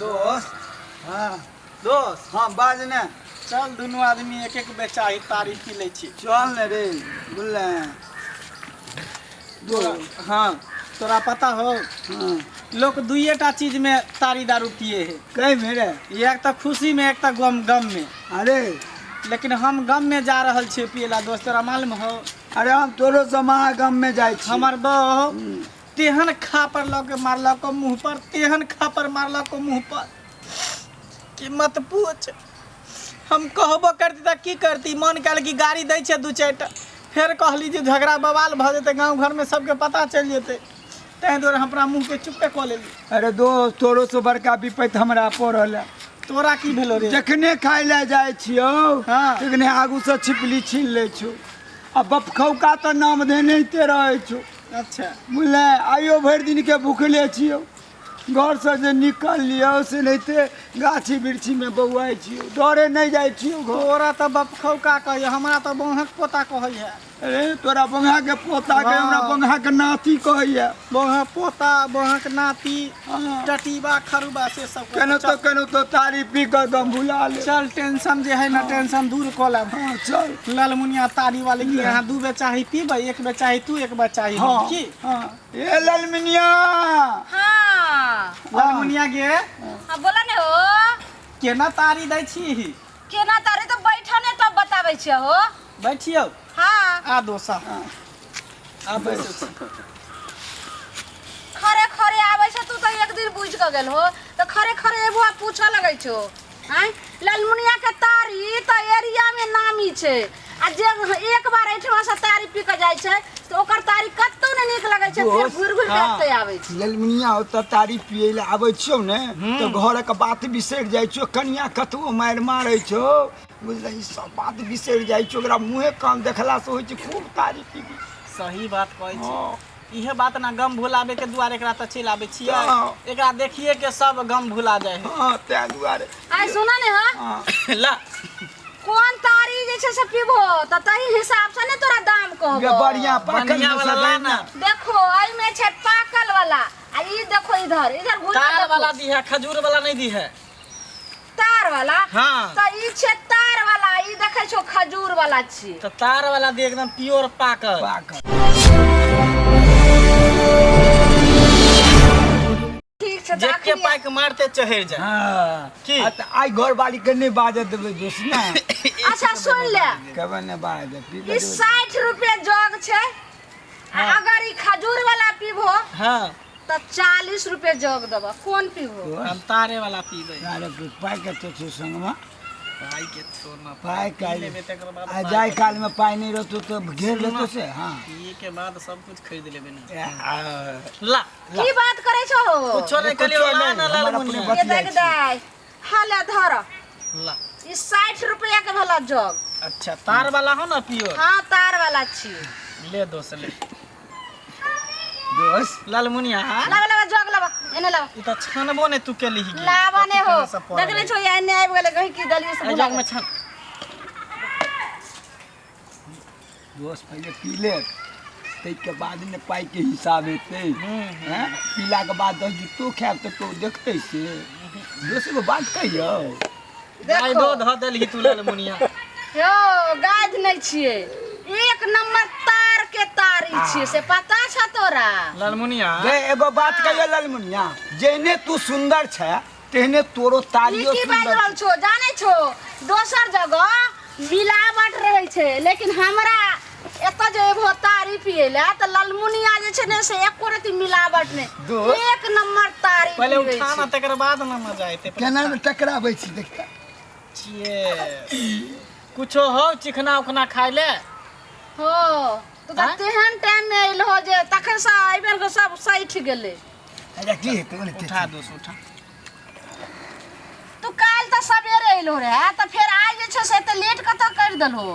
दोस्त। हाँ। दोस्त। हाँ, बाज ने। चल दुनू आदमी एक एक बेचाही तारी पी लै छी। चल ने रे, बुझले दोस्त। हाँ, तोरा पता हो? हाँ। लोक दुइये टा चीज में तारी दारू पिए है। कई मेरे? एक तऽ खुशी में, एक तऽ गम गम में। अरे, लेकिन हम गम में जा रहल छियै पिए ला। दोस्त, तोरा मालूम हो? अरे, हम तोरो से महा गम में जाइ छी। हमर बहू तेहन खापर लऽ के मारलक मुँह पर, तेहन खापर मारलक मुँह पर कि मत पूछ। हम कहबो करती तऽ की करती, मन कयल कि गाड़ी दै छै दू चारिटा। फेर कहली जे झगड़ा बवाल भऽ जेतै, गाँव घरमे सबके पता चलि जेतै, ताहि दुआरे हम अपना मुँहके चुप्पे कऽ लेली। अरे दोस्त, तोरो से बड़का विपत्ति हमरा पड़ल है। तोरा की भेलो रे? जखने खाय लए जाइ छियौ, तखने आगू से छिपली छीन लै छौ, आ बपखौका तऽ नाम धेनैते रहै छौ। बुझले, आइयो भरि दिन के भूखले छियौ। घरसँ जे निकललियौ से नहिते गाछी वृक्षीमे बौआइ छियौ, डरे नहि जाइ छियौ घर। तोरा तऽ बपखौका कहैए, हमरा तऽ बौहक पोता कहैए। अरे, तोरा बंगा के पोता के, हमरा बंगा के नाती कहैया। बौहक पोता, बौहक नाती, टटीबा खरुबा से सब कहै। केनो तो केनो तो तारी पी कऽ दम भुला ले। चल, टेंशन जे है ना, टेंशन दूर कऽ लेब। हाँ, चल। ललमुनिया तारी वाले की यहाँ दू बेर चाही पीबै, एक बेर चाही तू, एक बेर चाही हम। हाँ। की? हाँ, ए ललमिनिया। हाँ। ललमुनिया गे। हाँ, बोला ने हो। केना तारी दै छी? केना तारी? तऽ बैठा ने तब बताबै छियै हो। बैठियौ। हाँ। आ दोसा आ, बैसै छी। खरे खरे आबै छै तू तऽ एक दिन बुझि कऽ गेल हो तऽ खरे खरे एबो आ पूछऽ लगै छौ। आँय, ललमुनिया के तारी तऽ एरिया में नामी छै, आ जे एक बार एहिठमा से तारी पी कऽ जाइ छै तऽ ओकर तारी कतौ नहि नीक लगै छै, फेर दोस्त, घुरि घुरि कऽ एतै आबै छै। ललमुनिया, ओतऽ तारी पियै लए आबै छियौ ने तऽ घरक बात बिसरि जाइ छियौ। कनिया कतबो मारि मारै छौ, बुझलही, सब बात बिसरि जाइ छियौ। ओकरा मुँहे कान देखलासँ होइ छै खूब तारी पीबी। सही बात कहै छी। इहे बात ना, गम भुलाबे के दुआरे एकरा तऽ चलि आबै छियै। एकरा देखिए के सब गम भुला जाइ है। हाँ, ताहि दुआरे। आइ सुन ने। हाँ। हाँ। ला। कोन तारी जे छै से पीबो तऽ तही हिसाब से ने तोरा दाम कहबो। गे, बढ़िया पाकल बढ़िया में वाला से ला दै ना। ना। देखो, एहिमे छै पाकल वाला, आ ई देखो, इधर इधर घुर के तार देखो। वाला दी है, खजूर वाला नहीं दी है। तार वाला? हाँ। तऽ ई छै तार वाला, ई देखै छौ खजूर वाला छी। तो तार वाला दी, एकदम प्योर पाकल। पाकल। ठीक छै तऽ जेके अखनी पाइक मारते चढ़ जाए। हाँ। की? आ तऽ आइ घरवाली के नहि बाजऽ देबै दोस्त ने। अच्छा, सुन ले। कहबै नहि बाजऽ देबै, पी ई कऽ देबै। 60 रुपए जग छै, आ अगर ई खजूर वाला पीबो तऽ 40 रुपए जग देबऽ। कोन पीबो? हम तारे वाला पीबै। अरे, पाइ कते छौ संगमे? पाइ के छोड़ ना। पाइ पी काल्हि लेबै तकर बाद। आ पाइ जाय के- कालमे पाइ नहि रहतौ तऽ घेर लेतौ से। हाँ। पिए के बाद सब कुछ खरीद लेबै ना। आ, ला। की बात करै छौ? कुछो नहीं कुछो कहलियो, ला नहि, ना। हमर लाल मुनिया। अपने ये बतियाइ देख छी। दाइ, हाले धर। ला। ई 60 रुपया के भेला जग। अच्छा, तार वाला हो ना प्योर? हाँ, तार वाला छी। ले दोस्त, ले। दोस्त। लाल मुनिया। लाबा, लाबा जग, लाबा एने लाबा। ई त छानबो ने तू केली ही। लाबा ने हो, देख ले छौ, एने आबि गेलै, कहीं की दलियो से एहि भुला जग में छान। दोस्त, पहिले पी ले, ताहिके बाद ने पाइके हिसाब हेतै। हैं, पीलाके बाद दस जुत्तो खायब तऽ तो देखतै से। दोस्त, एगो बात कहियौ? गाय देखो दो धऽ देलही तू लाल मुनिया। यौ, गाज नहि छियै, एक नंबर तार के तारी छियै, से पता छ तोरा? लाल मुनिया। गे, एगो बात कहियौ ललमुनिया? जेहने तू सुन्दर छै तेहने तोरो ई तारियो की बाजि सुन्दर। रहल छो? जानै छो, दोसर जगह मिलावट रहै छै, लेकिन हमरा एतऽ जे एबहो तारी पियै लए तऽ ललमुनिया जे छै ने से एको रति मिलावट नहि। दोस्त। एक नंबर तारी पहिले पीबै उठा ना, छै। तकर बाद ना मजा एतै। पहिले केना ने टकराबै छी, देखता छियै। कुछो हो, चिकना उखना खाय ले। हो, तू तऽ आँय? तेहन टाइम मे एलहो जे तखन से एहि बेर के सब सठि गेलै। अरे, की हेतै ओने? उठा दोस्त, उठा। तू काल्हि तऽ सवेरे एलहो रहे, तऽ फेर आइ जे छै से एते लेट कतऽ करि देलहो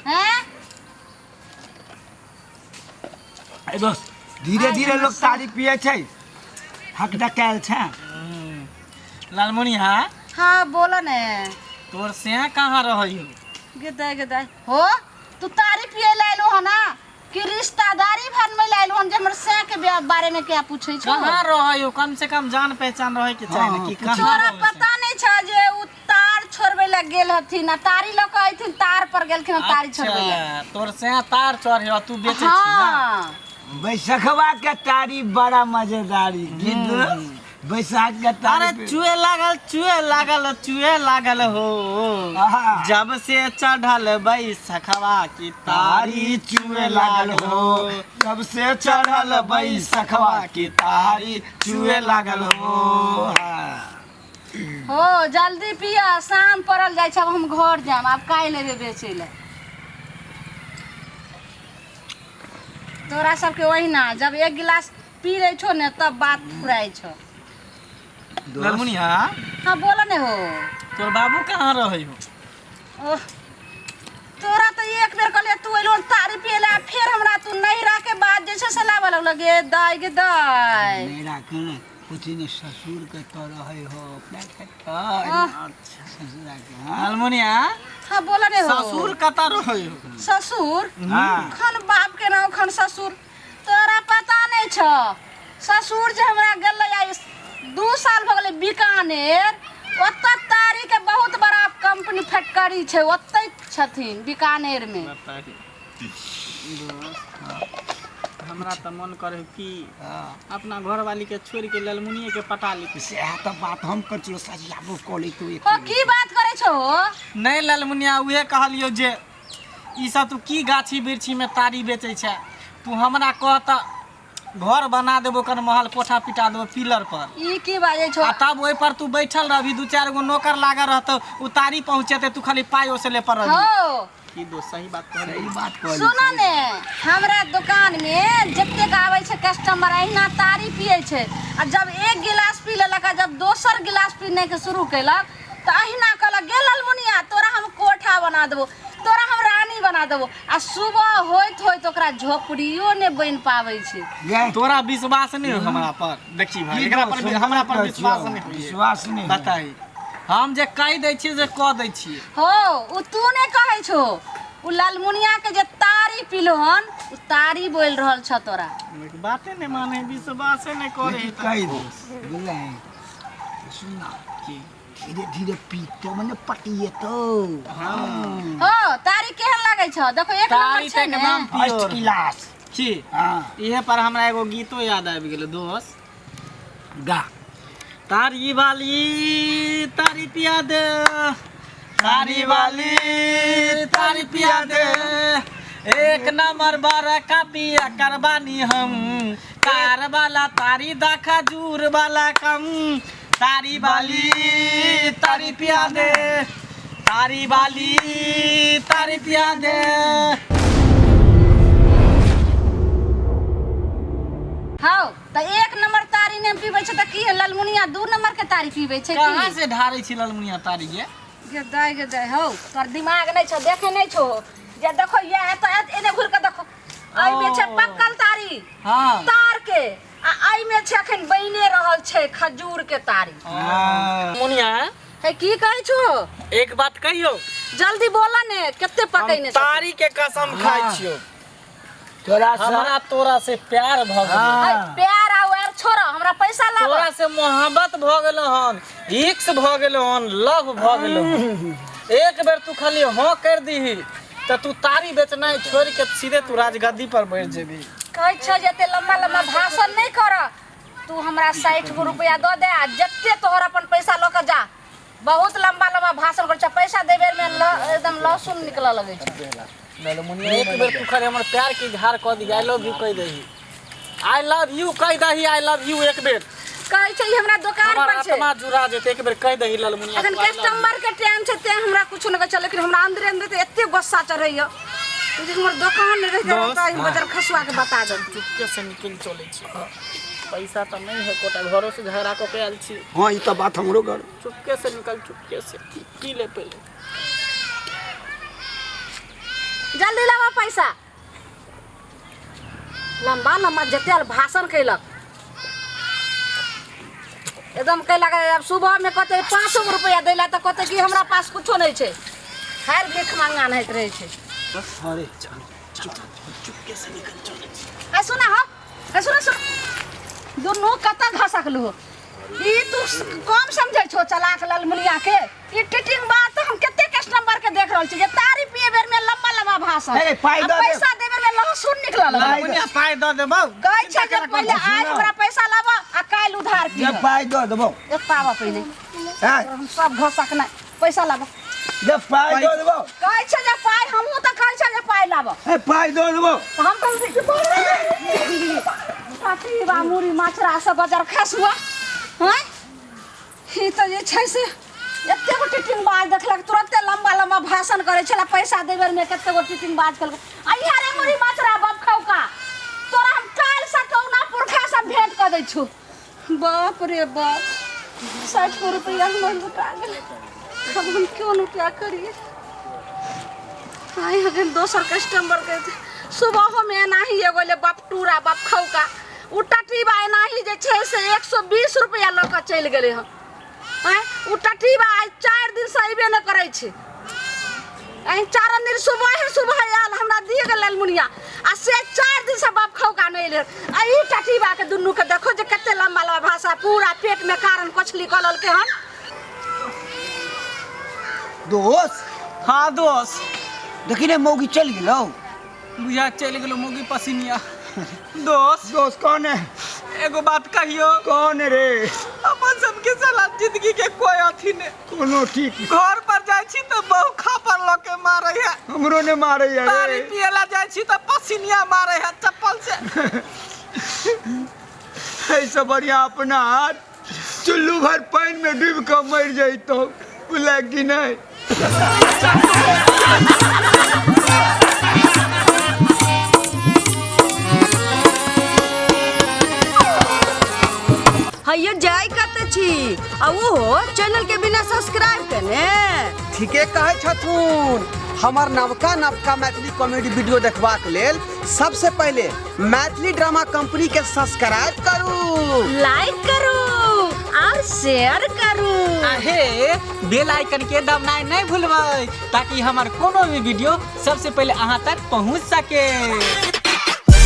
हैं? ए दोस्त, धीरे धीरे लोग तारी पिए छै, हक डकायल छै। लालमुनिया। हाँ, बोलो ने। तोर से कहाँ रहै हो? गेदाय गेदाय हो, तू तारी पिए ले एलहो हँ ना? कि रिश्तेदारी भर में लायल हन जे हमर सै के बारे में क्या पूछै छो कहाँ रहै हो कम से कम जान पहचान रहे के चाही ने कि कहाँ तोरा रहै छै। पता नहीं छ जे उ तार छोड़बै लए गेल हथिन आ तारी लऽ कऽ अयथिन तार पर गेलखिन हन तारी छोड़बै लए अच्छा, तोर से तार चढ़े आ तू बेचै छी ना हाँ बैसखवा के तारी बड़ा मजेदारी गीत बैसाख के तारी अरे चुए लागल चुए लागल चुए लागल हो आहा। जब से चढ़ल बैसखवा की तारी चुए लागल हो जब से चढ़ल बैसखवा की तारी चुए लागल हो हाँ। हो जल्दी पिया शाम पड़ल जाइ छै अब हम घर जायब आब काल्हि एबै बेचै लए तोरा सबके ओहिना जब एक गिलास पी लै छौ ने तब बात फुराइ छौ ललमुनिया हाँ बोल ने हो तोर बाबू कहाँ रहै हो ओह तोरा तऽ एक बेर कहलियै तू एलो तारी पिए ला फिर हमरा तू नैहरा के बाद जे छै से लाबऽ लगल गे दाय गे दाय नहीं राखे ने कुछ ने ससुर के तो रहे हो अपना के तो आह, ससुरा के हाँ ललमुनिया हाँ बोल ने हो ससुर कतऽ रहै हो ससुर हाँ। खन बाप के नाम खन ससुर तोरा पता नहीं छ ससुर जे हमरा गेलै आइ 2 साल भऽ गेलै बीकानेर ओतऽ तारी के बहुत बड़ा कंपनी फैक्ट्री छै ओतै छथिन बीकानेर में हमरा तऽ मन करे कि अपना घरवाली के छोड़ के ललमुनिये के पटा ली सएह तऽ बात हम कर छियो सजियाबो कऽ तू एक हो की बात करै छौ नहि ललमुनिया उहे कहलियौ जे ई सब तू की गाछी वृक्षी में तारी बेचै छै तू हमरा कह तऽ घर बना देबो कन महल कोठा पिटा देबो पिलर पर ई की बाजै छौ आ तब ओहि पर तू बैठल रहबी दू चारि गो नौकर लागल रहतौ उ तारी पहुँचेतै तू खाली पाइ ओसले पर रहबी हो की दोस्त सही बात कहली सही बात कहली सुनो ने हमरा दुकान में जतेक आबै छै कस्टमर अहिना तारी पियै छै आ जब एक गिलास पी लेलक आ जब दोसर गिलास पीने के शुरू केलक तऽ अहिना कहलक गे ललमुनिया तोरा हम कोठा बना देबो तोरा हम रानी बना देबो आ सुबह होइत होइत ओकरा झोपड़ियो ने बनि पाबै छै गे, तोरा विश्वास नहीं हो हमरा पर देखी भाई की एकरा पर दोस्त, हमरा पर कहै विश्वास छियौ, नहीं होइए विश्वास नहीं होइए। बताई हम जे कहि दै छियै जे कऽ दै छियै हो उ तू नहि कहै छो उ लालमुनिया के जे तारी पीलो हन उ तारी बोलि रहल छ तोरा बाते नहि माने विश्वासे नहि करे लेकिन कहि दे बुझलै सुन ना की धीरे धीरे पीतो मने पटिएतो हाँ हो तारी केहन लागै छ देखो एक नंबर तारी छै तऽ ने एकदम फर्स्ट प्योर क्लास की हाँ इहे पर हमरा एगो गीतो याद आबि गेलै दोस्त गा तारी वाली तारी पिया दे तारी वाली तारी पिया दे एक नंबर बारह का पिया करबानी हम तार वाला तारी दा खजूर वाला कम तारी वाली तारी पिया दे तारी वाली तारी पिया दे हौ तऽ एक नंबर तारी नहि पीबै छै तऽ की है ललमुनिया 2 नंबर के तारी पीबै छै कहाँ की से ढारै छी ललमुनिया तारी ये गे दाइ गे दाइ हौ तोर दिमाग नहि छौ देखे नहि छौ जे देखो ये एतऽ एने घुर के देखो एहिमे छै पक्कल तारी तार के आ एहिमे छै अखन बनिए रहल छै खजूर के तारी मुनिया हे की कहै छौ एक बात कहियो जल्दी बोला ने कते पकैने छौ तारी के कसम खाइ छियो तोरा से हमरा तोरा से प्यार भऽ गेल है, प्यार आउ आर छोड़ हमरा पैसा लाब तोरा से मोहब्बत भऽ गेल हन इक्स भऽ गेल हन लव भऽ गेल हन एक बेर तू खाली हाँ कर दीही तऽ तू तारी बेचनाइ छोड़ि के सीधे तू राजगद्दी पर बैठ जेबही कहै छौ जे एते लम्बा लम्बा भाषण नहि कर तू हमरा 60 गो रुपया दऽ दे आ जते तोहर अपन पैसा लऽ कऽ जा बहुत लम्बा लम्बा भाषण करै छ पैसा देबे में एकदम लहसुन निकलऽ लगै छै एक बेर तू खाली हमर प्यार के इजहार कऽ दी I love you कहि दही I love you कहि दही I love you एक बेर कहै छै ई हमरा दोकान हमर पर छै आत्मा जुड़ा जेतै एक बेर कहि दही ललमुनिया अखन तू I love you। Customer के टाइम छै तें हमरा कुछो नहि कहै छै लेकिन हमरा अंदरे अंदर तऽ एते गुस्सा चढ़ैया जे हमर दोकान नहि रहितै दोस्त, तऽ बजर खसुआ के बता देती चुपके से निकलि चलै छी पैसा तऽ नहि है कोटा घरो से झगड़ा कऽ के आयल छी हाँ ई तऽ बात हमरो घर चुपके से निकल चुपके से पी ले पहले जल्दी लावा पैसा लम्बा लम्बा जते भाषण कैलक एकदम कैलक अब सुबह में कहते 5 गो रुपया दैला तऽ कहते कि हमरा पास कुछो नहीं छै हर भीख मंगा नहैत रहै छै अरे चुपके से से निकल चलै छी। आ सुना हो, आ सुना सुन, दुनू कतऽ घसकलू हो? ई तू कम समझै छो चलाक ललमुनिया के? ई टिटिंग बात हम कते कस्टमर के देख रहल छी जे तारी पिए बेर में लंबा लंबा भाषण ए, पाइ आ दऽ दे। पैसा दे बेर में लहसुन निकलल। ललमुनिया, पाइ दऽ देबौ। कहै छै जे पहिले आइ हमरा पैसा लाबऽ आ काल्हि उधार जे पीबऽ। पाइ दऽ देबौ। एतऽ आबऽ पहिले। हैं? हम सब घसक नहि, पैसा लाबऽ। जे पाइ दऽ देबौ। कहै छै जे पाइ, हमहूँ तऽ कहै छै जे पाइ लाबऽ। ए, पाइ दऽ देबौ। तऽ हम तऽ अथी बा मुड़ी माछरा सब बजार खसुआ हैं। ई तऽ जे छै से एते गो टिटिंग बाज देखलक, तुरंते लंबा लंबा भाषण करै छला, पैसा देबे में कते गो टिटिंग बाज केलक। आ इहा रे मुड़ी माछरा बाप खौका, तोरा हम काल्हि से कौना पुरखा से भेंट कऽ दै छु। बाप रे बाप, 60 रुपया हमर लुटा गेल। अब हम क्यों न क्या करिए? आइ अखन दोसर कस्टमर के सुबहो में एनाही एगो ले बाप टूरा बाप खौका, उ टटीबा एनाही जे छै से 120 रुपया लऽ कऽ चलि गेलै हँ। आँय, उ टटीबा आइ 4 दिन से अयबे नहि करै छै। आइ 4 दिन सुबहे सुबह आयल, हमरा दिए गेल ललमुनिया, आ से 4 दिन से बाप खौका नहि एलै। आ ई टटीबा के दुनू के देखो जे कते लम्बा लम्बा भाषा, पूरा पेट में कारण कोछली कऽ लेलकै हन। दोस्त। हाँ दोस्त। देखी ने मौगी चलि गेलौ। बुझा चलि गेलौ मौगी पसिनिया। दोस्त। दोस्त कौन है? एगो बात कहियो। कौन रे? अपन सबके साला जिंदगी के कोई अथी नहीं। कोनो ठीक। घर पर जाइ छी तऽ बहु खापर लऽ के मारै है। हमरो ने मारै है रे। तारी पियला जाइ छी तऽ पसिनिया मारै है चप्पल से। ऐसे बढ़िया अपना हाथ चुल्लू भर पानि में डूबि कऽ मरि जैतौ, बुझलै कि नहि? हैयो जाय कतऽ छी आ ओहो चैनल के बिना सब्सक्राइब केने? ठीके कहै छथुन। हमर नवका नवका मैथिली कॉमेडी वीडियो देखबाक लेल सबसे पहिले मैथिली ड्रामा कंपनी के सब्सक्राइब करू, लाइक करू और शेयर करू। आहे बेल आइकन के दबनाइ नहीं भूलबै ताकि हमर कोनो भी वीडियो सबसे पहले अहाँ तक पहुंच सके।